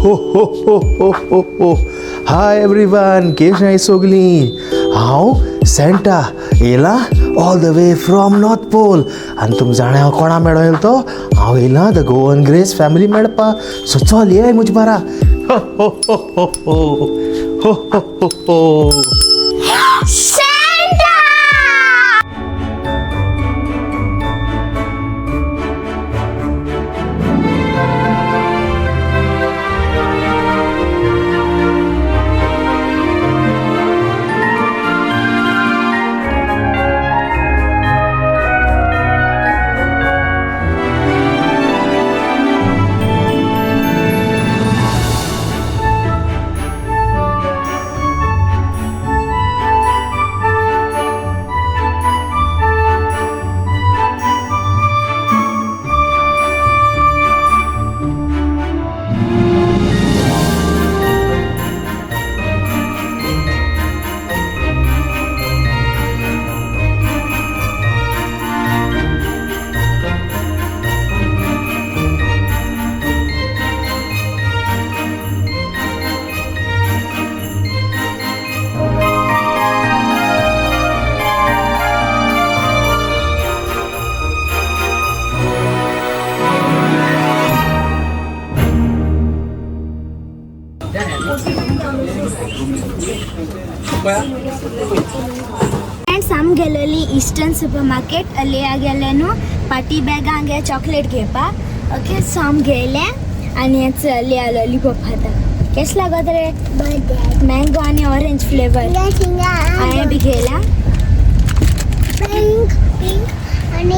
हो हो हो हो हो हो. हाय एवरीवन, केश सोगली. हांव सँटा येयला all the way from North Pole. आनी तुमकां जाणा हांव कोणा मेळो येयलो तो? हांव येयला the Goan grace family मेळपा. सो चल ये म्हजे बारा. हो हो हो हो हो हो हो हो हो. फ्रेंड्स, आम गेलेली इस्टर्न सुपर मार्केट. अलिया गेले न्हू पार्टी बॅगां गे चॉकलेट घेवपाक. ओके, सो आम गेले आनी अलिया लॉलीपॉप खाता. केस लागत रे? मँगो आनी ऑरेंज फ्लेवर हांवें बी घेयला. पिंक पिंक आणि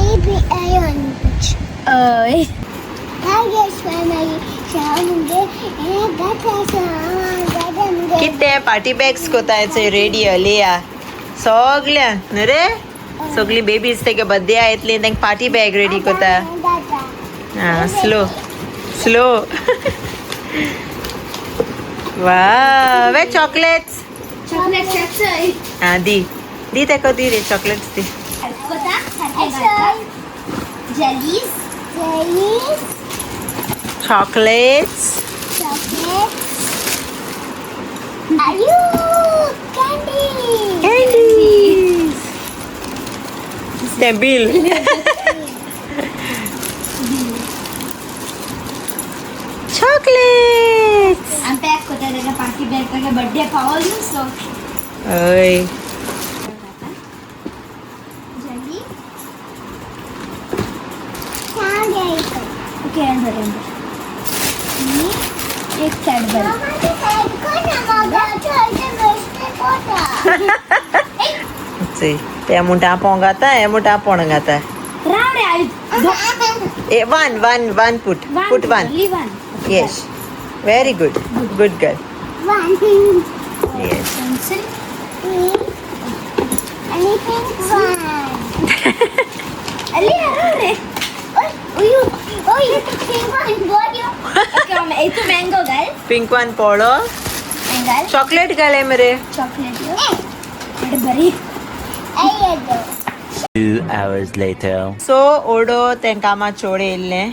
ऑरेंज. हय. कितें पार्टी बॅग्स कोताय रेडी अलिया सगळ्या न्हू रे. सगळी बेबीज तेगे बर्थडे येतली, तेंका पार्टी बॅग रेडी कोता. आं, स्लो स्लो. वा वे चॉकलेट्स. चॉकलेट. आं, दी दी तेका दी रे चॉकलेट्स दी. Jellies. Chocolates. Candies. तें बील. चॉकलेट्स. आम पॅक कोता तेका पार्टी बॅग, ताका बर्थडे पावल न्हू सो. हय. जेली. ओके, अंदर अंदर एक कॅडबरी. ते म्हणटा आपोवंक घाता, हे म्हणटा आपोण घाता. राव रे आई. ए, one one one put put one. One. Yes, very good, good girl. Yes. Pencil. आणि पिंक वन. अली, राव रे. पिंक वन बोल. ओके, तू मँगो घाल. पिंक वन पोळो. घाल. चॉकलेट घाले मरे. चॉकलेट बरी. 2 hours later. सो ओडो तेंकां कामा चोड येयल्लें,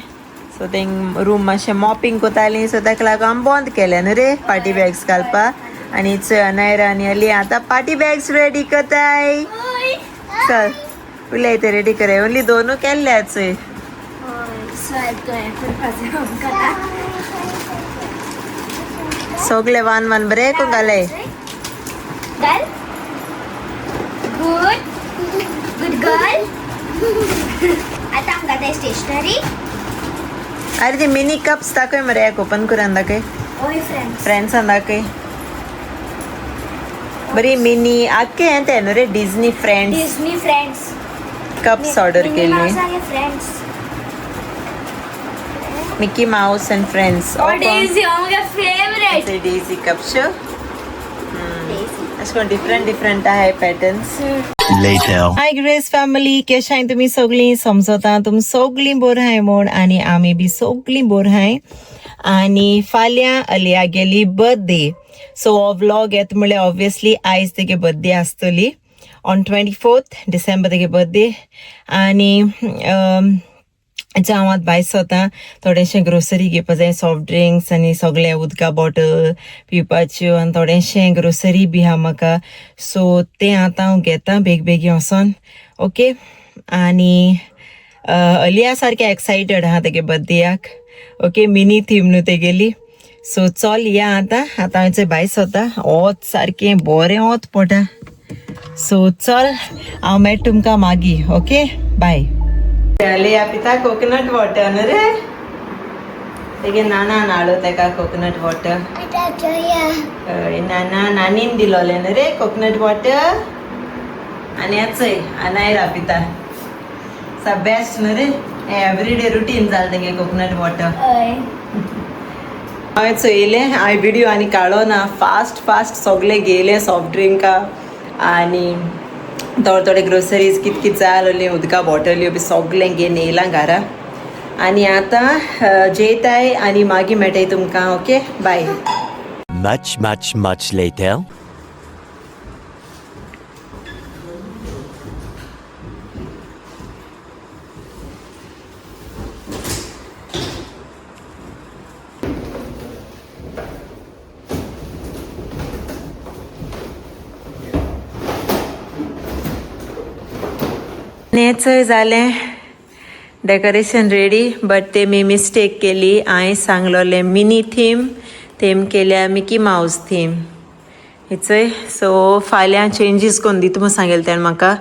सो तेंक रूम मातशें मॉपिंग कोतालीं. सो ताका लागून आमी बंद केलें न्हू रे पार्टी बॅग्स घालपाक. आनी चोय अनायरा आनी अली आतां पार्टी बॅग्स रेडी कोताय. चल उलय ते रेडी करे. ओनली दोनू केल्ले चोय. सगळे वन वन बरें करून घाले. घाल. Good good girl. आता आमकां ते स्टेशनरी. अरे, ते मिनी कप्स दाखय मरे, एक ओपन करून दाखय. ओय फ्रेंड्स. फ्रेंड्सान दाखय बरी. मिनी आख्खे हें तें न्हू रे, Disney friends. Disney friends. Cups order केल्ली. Friends. Mickey Mouse and friends. Oh, Daisy, my favourite. Daisy cups. अशें करून डिफरंट डिफरंट आहाय पॅटर्न्स. Later. हाय ग्रेस फॅमिली, केशाय तुमी सगळीं? समजता तुमी सगळीं बोर हाय म्हूण आनी आमी बी सगळीं बोर हाय. आनी फाल्यां अलिया गेली बर्थडे. सो हो व्लॉग येता म्हणल्यार ऑब्वियसली आयज तेगे बर्थडे आसतली. ऑन 24 डिसेंबर तेगे बर्थडे. आनी हांव आतां भायर सोता थोडेशें ग्रोसरी घेवपा जाय, सॉफ्ट ड्रिंक्स आनी सगळें उदका बॉटल पिवपाच्यो आनी थोडेशें ग्रोसरी बी आहा म्हाका. सो तें आतां हांव घेता बेग बेगीन वचोन. ओके, आनी अलिया सारकें एक्सायटेड आहा तेगे बर्थडेयाक. ओके, मिनी थीम न्हू तेगेली. सो चल या आतां, आतां हांव भायर सोता. वोत सारकें बरें वोत पडटा. सो चल हांव मेळटा तुमकां मागीर. ओके, बाय. अलिया पिता कोकोनट वॉटर न्हू रे, तेगे नाना हाडलो तेका कोकोनट वॉटर. आतां चोया. हय, नाना नानीन दिलोलें न्हू रे कोकोनट वॉटर. आनी चोय अनायरा पिता. सा बेस्ट न्हू रे, एवरीडे रुटीन जालें तेगे कोकोनट वॉटर. हय. हांवें चोयलें, हांवें व्हिडियो आनी काडलो ना. फास्ट फास्ट सगळें घेयलें, सॉफ्ट ड्रिंका आनी थोडे थोडे ग्रोसरीज कित कित जाय आसलोलीं, उदका बॉटल्यो बी सगळें घेवन येयलां घरा. आनी आतां जेयताय आनी मागीर मेळटाय तुमकां. Okay, bye. Much, much, much later. नेचय जालें डेकोरेशन रेडी, बट ते मी मिस्टेक केली. हांवें सांगलोलें मिनी थीम, थीम केल्या मिकी मावस थीम हेचय. सो फाल्यां चेंजीस करून दिता म्हूण सांगलें तेणें म्हाका.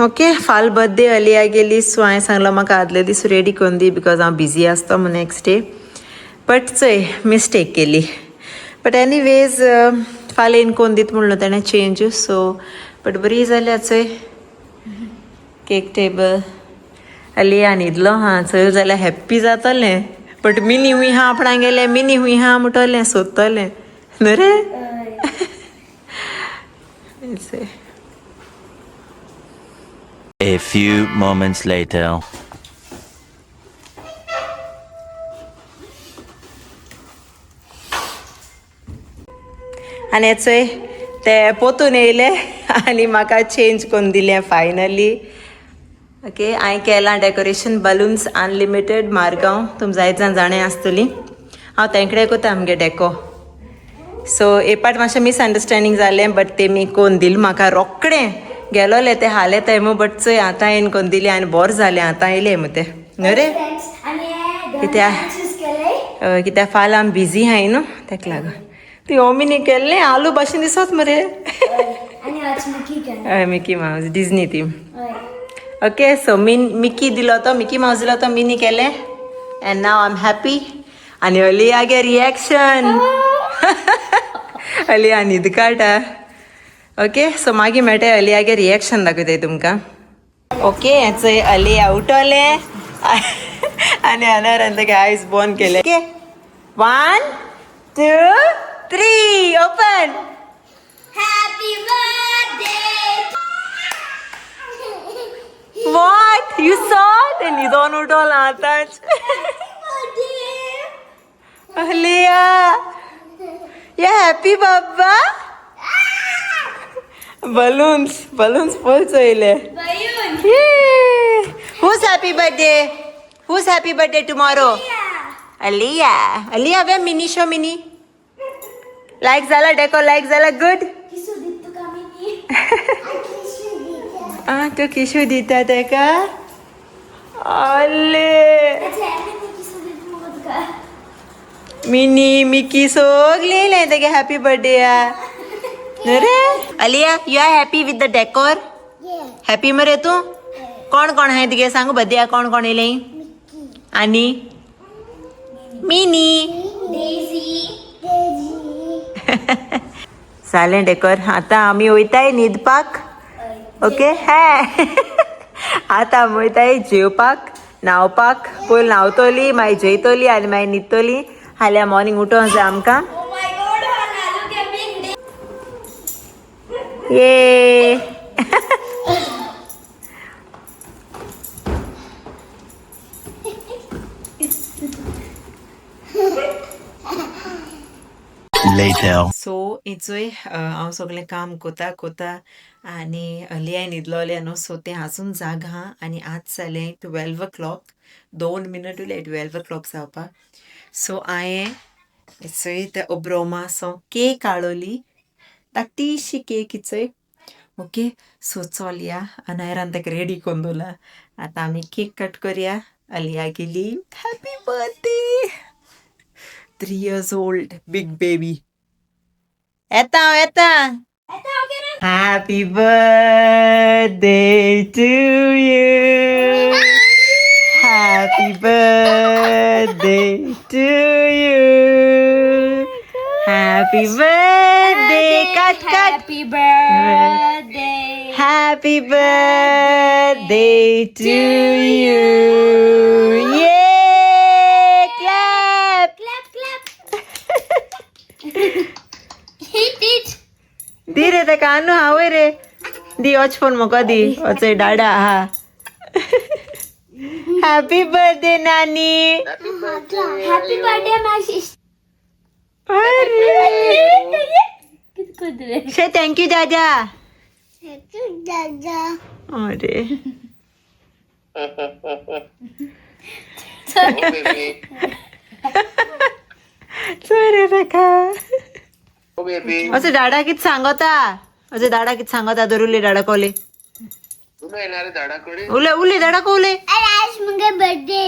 ओके, फाल बर्थडे अलिया गेली. सो हांवें सांगलो म्हाका आदले दीस रेडी करून दी, because हांव बिजी आसता म्हूण नेक्स्ट डे. बट चोय मिस्टेक केली. बट एनीवेज फाल्यां येवन करून दिता म्हणलो तेणें चेंज. सो बट बरी जाल्या चोय केक टेबल. अलिया न्हिदलो हा, चोयल जाल्यार हॅप्पी जातलें. बट मिनी हुंय हा आपणाक गेलें, मिनी हुंय हा म्हणटलें सोदतलें न्हू रे. चोय. A few moments later. आनी चोय ते पोतून येयले आनी म्हाका चेंज करून दिलें फायनली. ओके, हांवें केलां डेकोरेशन बलून्स अनलिमिटेड मारगांव, तुम जायत जाण जाणें आसतली. हांव तेंकडे कोता आमगे डेको. सो एक पाट मातशें मिसअंडरस्टँडींग जालें, बट तेमी कोन दिल म्हाका रोकडें गेलोले ते हाले तेमू. बट चोय आतां येवन कोन दिलें आनी बरें जालें आतां येयलें मू तें न्हू रे. फ्रेंड्स, आनी कित्या? चूज केलंय. कित्याक फाल्यां आमी बिजी आहाय न्हू तेका लागून. तुवें ओमिनी केल्लें आलू भाशेन दिसत मरे. आनी आज मिकी केलें. हय, मिकी मावस डिजनी थीम. हय. ओके, सो मिन मिकी दिलो तो, मिकी मावस दिलो तो, मिनी केलें and now I am happy. आनी अलिया गे रिएक्शन, अलिया न्हीद काडटा. ओके, सो मागीर मेळटा, अलिया गे रिएक्शन दाखयताय तुमकां. ओके, चोय अलिया उठलें आनी अनारान तेगे आयज बंद केले. Okay, 1 2 3 open. Happy birthday. What you saw? ते न्हिदोन उठोलां आतांच. अलिया, या हॅपी बाबा. Balloons balloons full चोयले. Balloon. Whose happy birthday? Whose happy birthday tomorrow? Aliya. Aliya, where Mini? Show Mini. Like जाला डेको, लायक जाला गुड. किसू दित तुका मिनी? आ, तू किशू दिता तेका? आले. अच्छा, मिनी किसू दित मुगो तुका? मिनी मिकी सगळीं येयलें तेगे हॅपी बर्थडे आ न्हू रे. Aliya, you are happy with the decor? Happy मरे तूं? कोण कोण आहाय तुगे सांगू? बर्थडे कोण कोण येयलें? आनी मिनी. डेझी. जालें डेकोर, आतां आमी वयताय न्हिदपाक. ओके, हे आतां आमी वयताय जेवपाक, न्हांवपाक. पयलीं न्हांवतली, मागीर जेयतली आनी मागीर न्हिदतली. फाल्यां मॉर्निंग उठोंक जाय आमकां. Oh my God, look at big day. ये. Later. सो इचोय हांव सगळें काम कोता कोता आनी अलियाय न्हिदलोलें न्हू, सो तें आजून जाग आहा. आनी आज जालें 12 o'clock, 2 minute उरले 12 o'clock जावपाक. सो हांवें चोय ते ओब्रोमा सो केक हाडली, धाकटीशी केक चोय. ओके, सो चल या, अनायरान ताका रेडी करून दवरला. आतां आमी केक कट करया. अलिया गेली. Happy birthday, 3 years old big baby. येता हांव, येता. Happy birthday to you. Happy birthday to you. Happy birthday. Cut cut. Happy birthday. Happy birthday to you. Yay! Clap! Clap clap. Hit it. दी रे ताका आनू हांवय रे, दी वच फोन म्हाका दी. वचय डाडा आहा. हॅपी बर्थडे नानी. Happy birthday my sister. शे thank you Dada. Thank you, Dada. अरे. Oh, baby. चोय रे ताका. Oh, baby. अशें डाडा कितें सांगता, अशें डाडा कितें सांगता, धर उलय डाडा कोले. तुला येणार आहे झाडाकडे. उलय उलय डाडा कोले. अरे आज मुगे बर्थडे.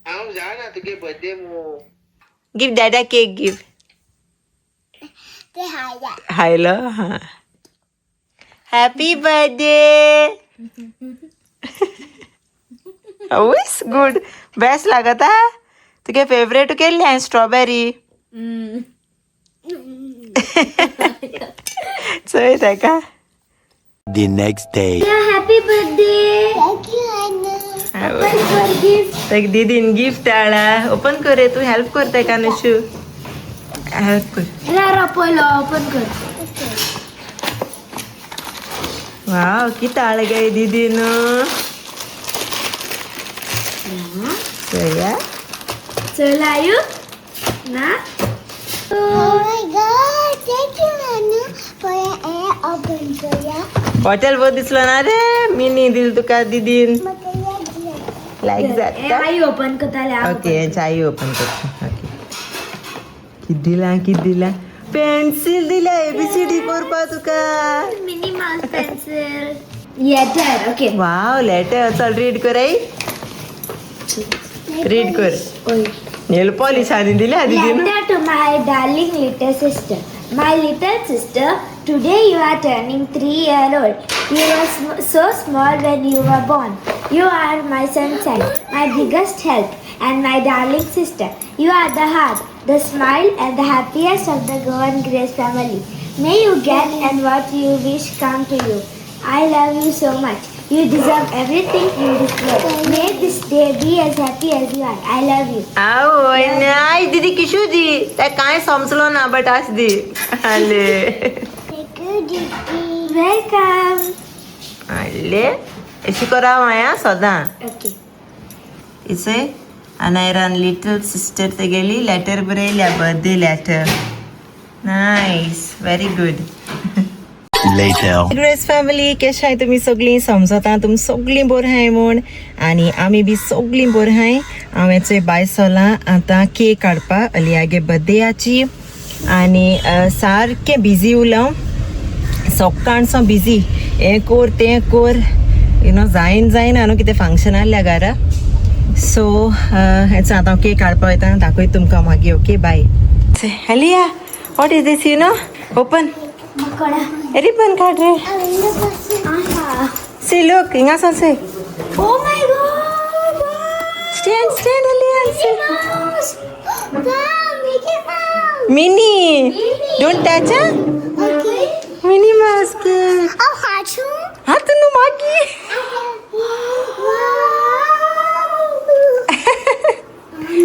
हांव जाणा तुगे बर्थडे मु. गिव दादा केक गिव. ते हाया. हायलो हा. Happy birthday. आवयस, गुड, बेस्ट लागता. तुगे फेवरेट केल्ली हांवें स्ट्रॉबेरी. चोय ताका. The next day. Happy birthday. Thank you, Anu. For gift. ताका दीदीन गिफ्ट हाडला. ओपन कर रे, तूं हेल्प कर ताका. नुशू, हेल्प कर. रा पयलो ओपन कर. वाव, कितें हाडला गे दीदीन. चोया. चल आयु ना. Oh my God, thank you, Anu. For your open करूया. हॉटेल बरो दिसलो ना रे. मिनी दिल तुका दीदीन. म्हाका याद जाता. लायक जाता. आई ओपन करताले. ओके, आई ओपन करता. ओके, कित दिला, कित दिला? पेन्सिल दिल्या एबीसीडी करपा तुका. Minnie Mouse pencil letter. Okay. Wow, letter. चल रीड कर आई, रीड कर. ओय. नेल पॉलिश आनी दिल्या दीदीन. Letter to my darling little sister. My little sister, today you are turning 3 year old. You were so small when you were born. You are my sunshine, my biggest help, and my darling sister. You are the heart, the smile, and the happiest of the Goan Grace family. May you get and what you wish come to you. I love you so much. You deserve everything in this world. May this day be as happy as you are. I love you. आवय, नाय दीदी, किशू दी. ते कांय समजलो ना, but आस दी आले. Thank you, Didi. Welcome. आले, अशी करा माया सदां. Okay. इसे अनायरान लिटल सिस्टर तेगेली लेटर बरयल्या, birthday letter. Nice, very good. Later. Grace family, केश आहाय तुमी सगळीं? समजता तुमी सगळीं बरीं आहाय म्हूण आनी आमी बी सगळीं बरीं आहाय. हांव चोय भायर सरलां आतां केक हाडपाक अलियागे बर्थडेयाची. आनी सारकें बिजी उरलां, सकाळसो बिजी, हें कोर तें कोर, you know, जायन जायना न्हू कितें फंक्शन आहल्या घरा. सो हेच आतां हांव केक हाडपा वयता, दाखयता तुमकां मागीर. Okay, bye. Aliya, what is this? You know, open. Makoda. Ribbon काड रे. Aha. See, look, हिंगा से. Oh my God! Stand, stand, Aliya. Mickey Mouse! Wow, Mickey Mouse. Mini. Don't touch, huh? Okay. Minnie Mouse cake. Oh, हाचू. हात न्हू मागीर. Wow.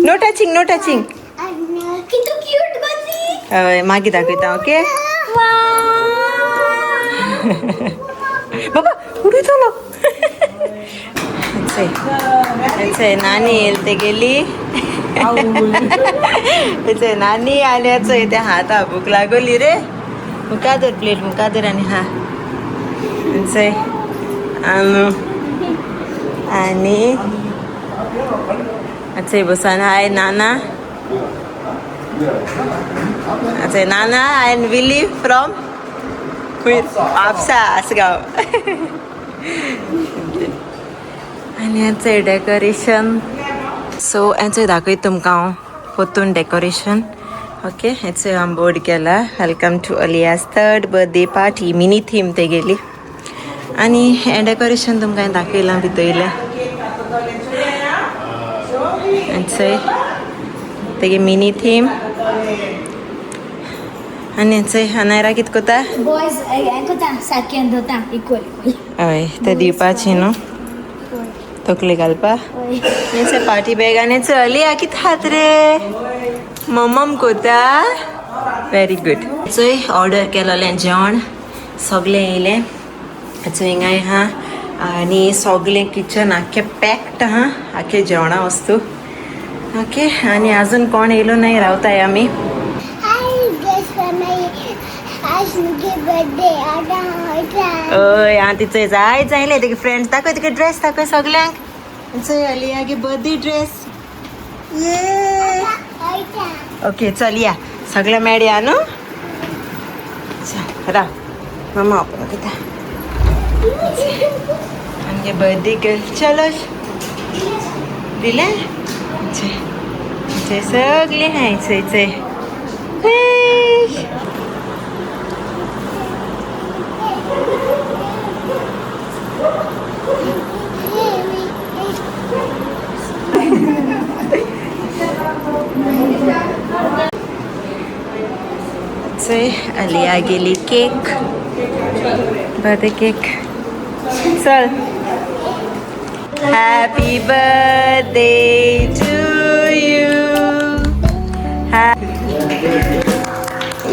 No touching, no touching. कितू cute गो. हय, मागीर दाखयता. ओके बाबा, उडयतलो. चय, नानी येयल तेगेली. चय, नानी आल्या. चय, ते हात हाबूक लागली रे. मुखादर प्लेट मुखादर आनी हा चय आनु आनी चय बसान हाय नाना. चय नाना and Willy from Mapusa Assagao. आनी चय डेकोरेशन. सो हेंचोय दाखयता तुमकां हांव पोतून डेकोरेशन. ओके हेचोय हांव बोर्ड केला welcome to Aliya's third birthday party mini theme तेगेली. आनी हें डेकोरेशन तुमकां हांवें दाखयलां भितरलें. हेंचोय तेगे मिनी थीम. आनी हेंचोय अनायरा कितें कोता? बॉयज हें कोता सारकें धरता इक्वल इक्वल. हय तें दिवपाचें न्हू तकली घालपा. हेंचे पार्टी बॅग. आनी अलिया कितें खात रे? मम्मम कोता. Very good. चोय ऑर्डर केलोलें जेवण सगळें येयलें. चोय हिंगाय आहा आनी सगळें किचन आख्खें पॅक्ड आहा आख्खें जेवणा वस्तू. ओके आनी अजून कोण येयलो नाही रावताय आमी. हय आं तिचो जाय जायलें तेगे फ्रेंड्स दाखय तुगे ड्रेस दाखय सगल्यांक. चोय अलिया गे बर्थडे ड्रेस. ये ओके चल या सगळें मेळया न्हू. चल राव मम्मा ओपन करता आमगे बर्थडे गर्ल. चलो दिलें चय सगळीं हाय चय चय. चय अलिया गेली केक बर्थडे केक. चल happy birthday to you.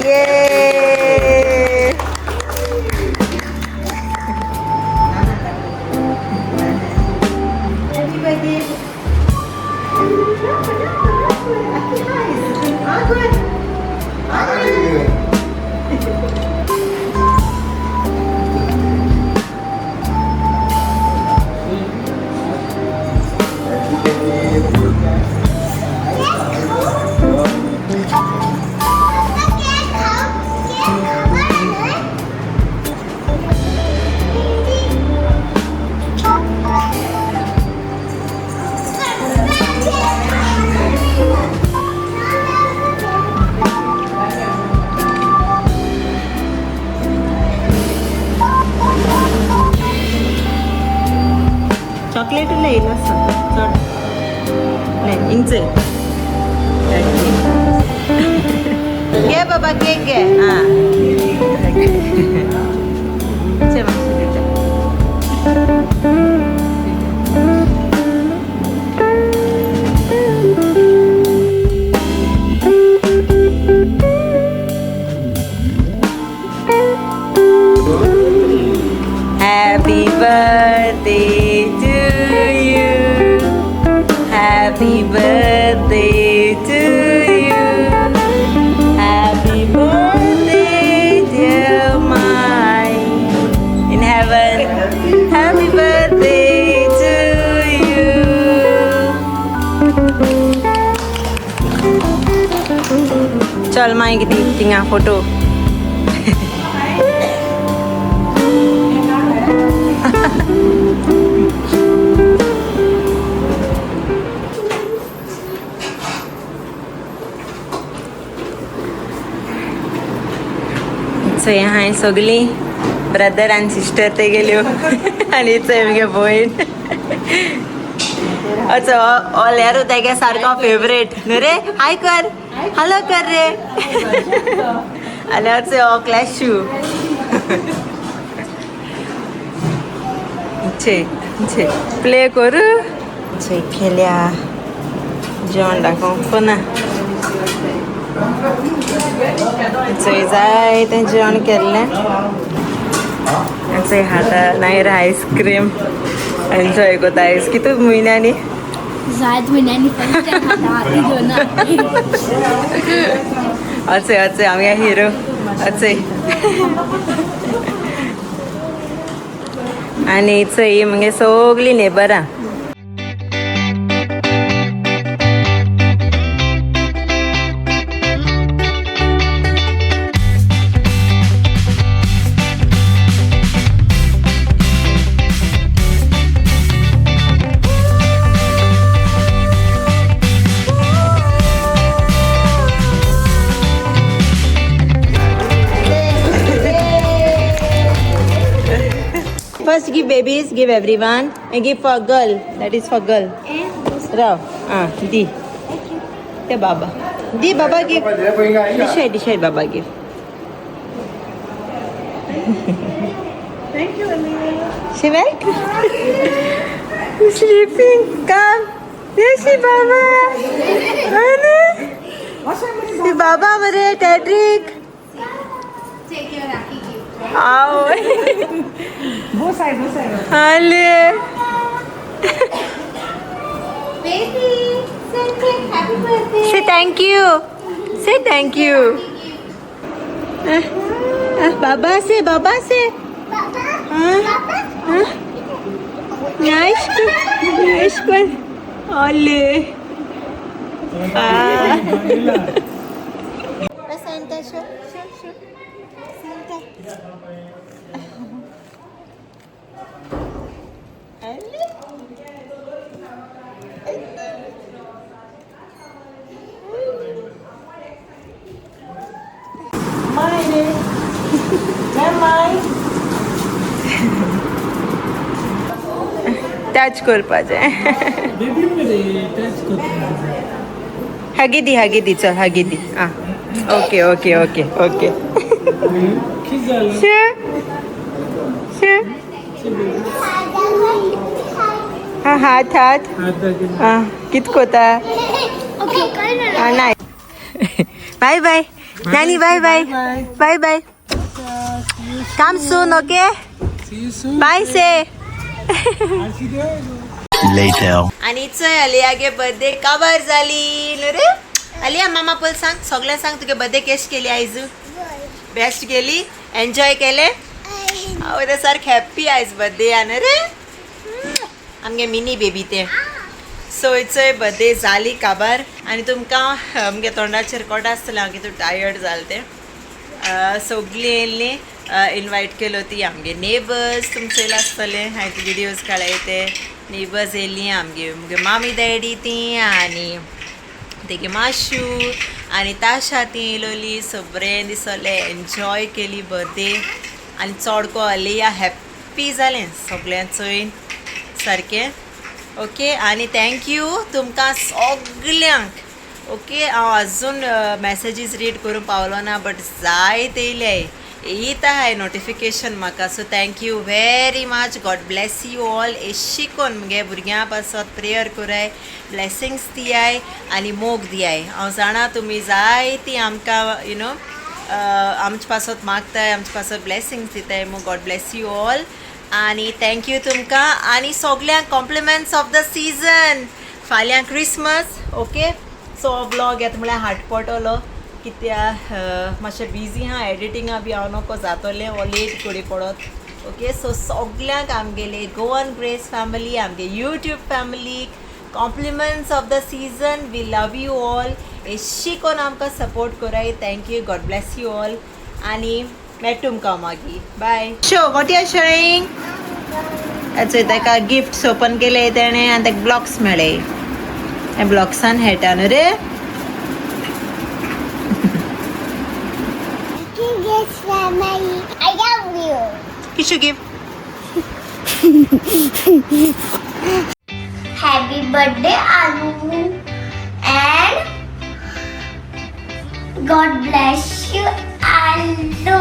ये Happy birthday. Chocolate उलय आसा चड इंच घे बाबा केक घे. आं मातशें दिता. Happy birthday to you. Happy birthday to you. Happy birthday, dear my in heaven. Happy birthday to you. चल मागीर कितें थिंगा फोटो. सो हांवें सगळीं ब्रदर आनी सिस्टर ते गेल्यो आनी चोय मगे भयण. अच्छा ओल्यारू तेगे सारको फेवरेट न्हू रे. हाय कर हॅलो कर रे. आनी अचो हो क्लॅशू छे छे प्ले करू. छे खेल्या जेवण दाखोवंक ना. चोय जाय तें जेवण केल्लें. चोय खाता नायरा आयस्क्रीम एन्जॉय कोता आयस कितू म्हयन्यांनी जायत म्हयन्यांनी फर्स्ट टायम खाता हाती घेवन. अचे अचे आमगे हिरो. अचय आनी चय मगे सगळीं नेबरां. First give babies, give everyone, and give for girl. That is for girl. Rav, ah, di. Te baba. Di baba give. Decide, decide baba give. Thank you, Aliyah. She welcome. Sleeping. Come. Yes, she baba. Anu. Si baba mare Tedrick. Take your Rakhi gift. Aw. Both side, both side. Ale. Baby, Santa, happy birthday. Say thank you. Say thank you. Baba say, Baba say. Baba. Huh? Baba. Huh? Nice. Nice one. Ale. Ah. Santa, show, show, show. Santa. Ale. Mine. Mine. Touch करपाचें. हागी दी, हागी दी, चल हागी दी. आं, okay okay okay okay. Sure sure. हा, हात हात. आं, कित कोता? Okay, काय ना. Ah, नाही. Bye bye Nani, bye bye bye bye. Come soon, okay? Bye say. Later. आनी चोय अलियागे बर्थडे काबार जाली न्हू रे. अलिया, मामा पयल सांग, सगळ्यांक सांग तुगे बर्थडे केश केली आयजू? बेस्ट केली, एन्जॉय केले. हांव ते सारकें हॅप्पी आयज बर्थडे न्हू रे. आमगे मिनी बेबी तें. सो चोय बर्थडे जाली काबार आनी तुमकां आमगे तोंडाचेर कोट आसतलें हांव कितू टायर्ड जालें तें. सगळीं येयल्लीं, इनवायट केलो ती आमगे नेबर्स. तुमचे येयला आसतलें, हांवें ते विडियोज काडले ते. नेबर्स येयल्लीं, आमगे मुगे मामी डॅडी ती आनी तेगे माशू आनी ताशा ती येयलोली. सगळें दिसलें, एन्जॉय केली बर्थडे आनी चोडको अलिया हॅप्पी जालें सगळ्यां चोयन सारकें. ओके, आनी thank you तुमकां सगल्यांक. ओके, हांव अजून मॅसेजीस रीड करूंक पावलो ना, बट जायते येयले, येयत आहाय नोटिफिकेशन म्हाका. So thank you very much. God bless you all. एशी कोन्न मुगे भुरग्यां पासत प्रेयर कोराय, ब्लेसिंग्स दियाय आनी मोग दियाय. हांव जाणा तुमी जायती आमकां you know आमचे पासत मागताय, आमचे पासत ब्लेसिंग्स दिताय. मोग गॉड ब्लेस you all आनी thank you तुमकां आनी सगल्यांक कॉम्प्लिमेंट्स ऑफ the season. फाल्यां क्रिसमस. ओके, सो हो व्लॉग येता म्हळ्यार हाट पडटलो कित्या मातशें बिजी आहा, एडिटिंगा बी हांव नको जातोलें वो लेट कडी पडत. ओके, सो सगल्यांक आमगेले गोवन ग्रेस फॅमिली, आमगे यूट्यूब फॅमिलीक compliments of the season. We love you all. एशी कोन्न आमकां सपोर्ट कोराय. Thank you. God bless you all आनी मेळटा तुमकां मागीर. Bye. Show what you are showing. चोय, ताका गिफ्ट्स ओपन केले तेणें आनी ताका ब्लॉक्स मेळ्ळे. हे ब्लॉक्सान खेळटा न्हू रे. Yes, family. I love you. Kishu give. Happy birthday, Anu. And God bless you, Anu.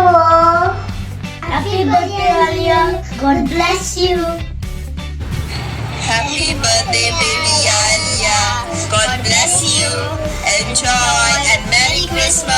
Happy birthday, Alia. God bless you. Happy birthday, baby Alia. God bless you. Enjoy and Merry Christmas.